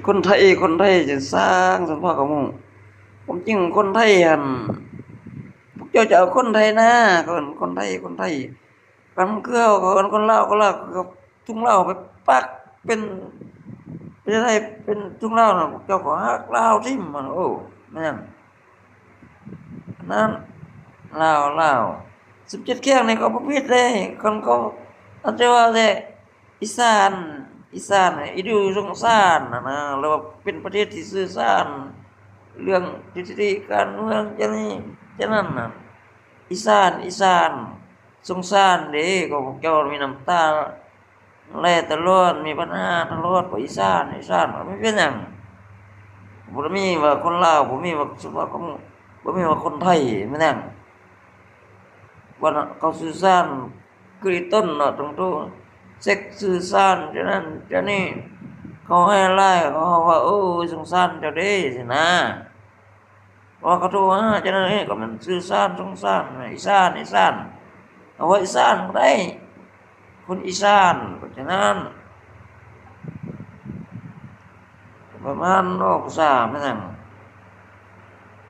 ຄົນໄທ ຄົນໄທຈັ່ງຊ່າງ ສົມພອກະໝູ່ ຄວາມຈິງຄົນໄທຫັ້ນ ພວກເຈົ້າຈະເອົາຄົນໄທນາ ເຂົາເອີ້ນຄົນໄທ ຄົນໄທ ກັນຄືເຮົາ ເຂົາເອີ້ນຄົນລາວ ຄົນລາວ ທຸງລາວໄປປັກເປັນ ປະເທດໄທເປັນທຸງລາວນະ ພວກເຈົ້າກໍຫັກລາວຖິ້ມ ໂອ້ ແມ່ນຫຍັງ ນັ້ນ ລາວ ລາວ ສິບເຈັດແຂວງນີ້ກໍບໍ່ຜິດເດ້ ຄັນເຂົາ ອັນຈະວ່າແທ້ ອີສານ ອີສານ ອີດູສົງສານຫັ້ນນະ ແລ້ວວ່າເປັນປະເທດທີ່ສື່ສານ ເລື່ອງທິດຖະນິການເມືອງ ຈັ່ງນີ້ຈັ່ງນັ້ນນະ ອີສານ ອີສານ ສົງສານເດ້ ກໍພວກເຈົ້າມີນ້ຳຕາໄຫຼຕະຫຼອດ ມີບັນຫາຕະຫຼອດ ເພາະອີສານ ອີສານ ມັນເປັນຫຍັງ? ບໍ່ໄດ້ມີວ່າຄົນລາວ ບໍ່ມີວ່າ ບໍ່ມີວ່າຄົນໄທ ແມ່ນຫຍັງ? ວ່າເຂົາສື່ສານຄືອີຕົນເນາະ ຕົງໂຕເຊັກສື່ສານຈັ່ງນັ້ນຈັ່ງນີ້ ເຂົາໃຫ້ຫຼາຍ ເຂົາວ່າ ໂອ້ຍ ສົງສານເຈົ້າເດ້ ຊີ້ນະ ເພາະວ່າເຂົາໂທຫາຈັ່ງນັ້ນເອງ ກໍແມ່ນສື່ສານ ສົງສານ ອີສານ ອີສານ ເອົາວ່າອີສານບໍ່ໄດ້ ຄົນອີສານ ເພາະສະນັ້ນ ປະມານອອກພາສາແມ່ນຫຍັງ?